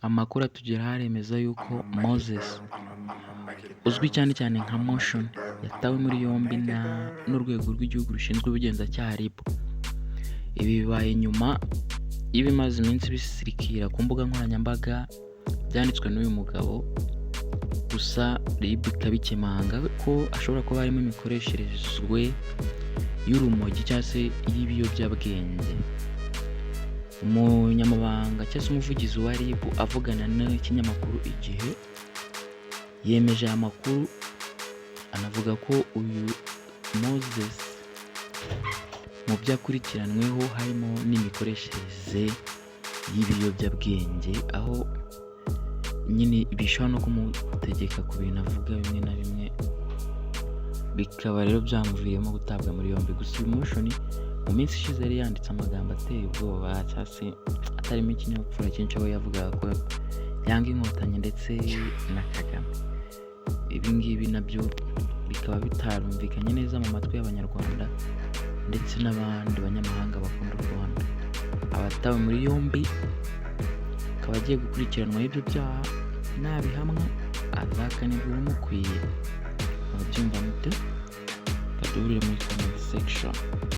Amakuru atugeraho aremeza yuko Moses uzwi cyane cyane nka Moshion yatawe muri yombi n'urwego rw'igihugu rushinzwe ubugenzacyaha RIB. Ibi bibaye nyuma y'ibimaze iminsi bisirikira ku mbuga nkoranyambaga byanditswe n'uyu mugabo, gusa RIB ikabikemanga ko ashobora kuba harimo imikoresherezwe y'urumogi cyangwa se y'ibiyobyabwenge. Umunyamabanga cyangwa se umuvugizi wa RIB avugana n'ikinyamakuru Igihe yemeje aya makuru, anavuga ko uyu Moses mu byo akurikiranweho harimo n'imikoreshereze y'ibiyobyabwenge, aho nyine bishobora no kumutegeka ku bintu avuga bimwe na bimwe, bikaba rero byamuviriyemo gutabwa muri yombi. Gusa uyu Moshion mu minsi ishize yari yanditse amagambo ateye ubwoba cyangwa se atarimo ikinyabupfura cyinshi, aho yavugaga ko yanga Inkotanyi ndetse na Kagame. Ibi ngibi nabyo bikaba bitarumvikanye neza mu matwi y'Abanyarwanda ndetse n'abandi banyamahanga bakunda u Rwanda. Abatawe muri yombi akaba agiye gukurikiranwaho ibyo byaha, nabihamwa azakanirwa urumukwiye. Murabyumva mute? Kaduhurire muri comment section.